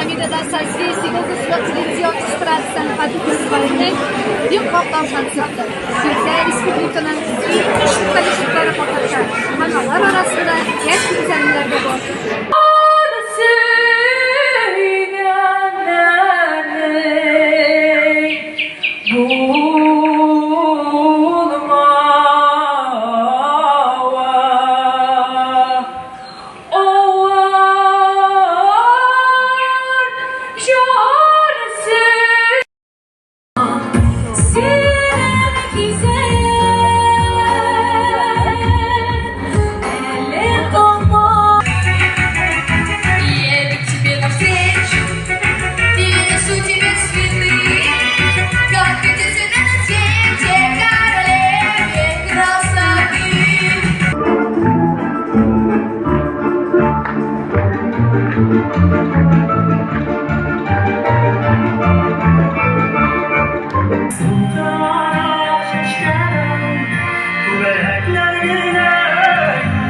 Пирамидада Созвездие-Йолдызлык телевизион эстрада сәнгате фестиваленең йомгаклау концерты. Биредә республиканың иң көчле коллективлары катнаша һәм алар арасында яшь гүзәлләр дә бар.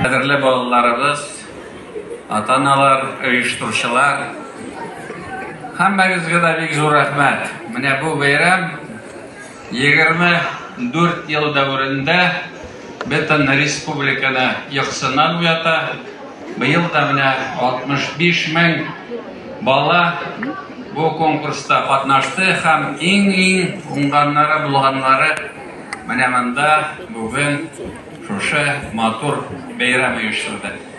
Кадерле балаларыбыз, ата-аналар, оештыручылар, һәммәгезгә дә бик зур рәхмәт. Менә бу бәйрәм 24 ел дәверендә бөтен республиканы йокысыннан уята. Быел да менә 65 мең бала бу конкурста катнашты һәм иң-иң уңганнары булганнары менә монда бүген шушы матур бәйрәм оештырды.